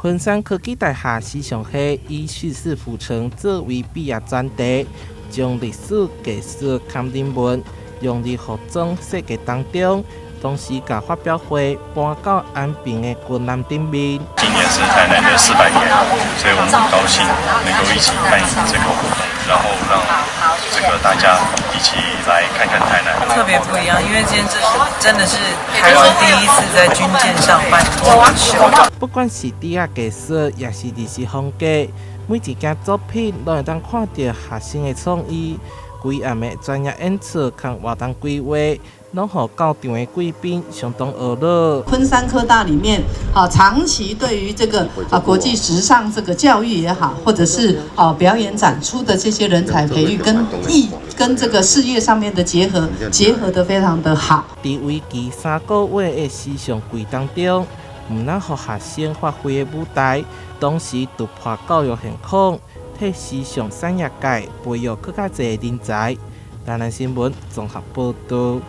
昆山科技大學時尚系以敘事府城作為畢業專題，將歷史、藝術佮人文融入服裝設計當中，同時共發表會搬到安平的軍艦頂面。今年是台南的400年，所以我們很高興能夠一起辦這個活動，然後讓這個大家一起來看看台南。特別不一樣，因為今天這是真的是台灣第一次在軍艦上辦秀。不管是佇仔藝術，抑是歷史風格，每一件作品攏會當看著學生的創意。規暗的專業演出佮活動規劃，攏予到場的貴賓相當愕然。昆山科大裡面，啊，長期對於這個啊國際時尚這個教育也好，或者是啊表演展出的這些人才培育跟藝跟這個事業上面的結合，結合得非常的好。佇為期3個月的時尚季當中，毋但予學生發揮的舞台，同時突破教育現況，替時尚產業界培育閣較濟人才。台南新聞綜合報導。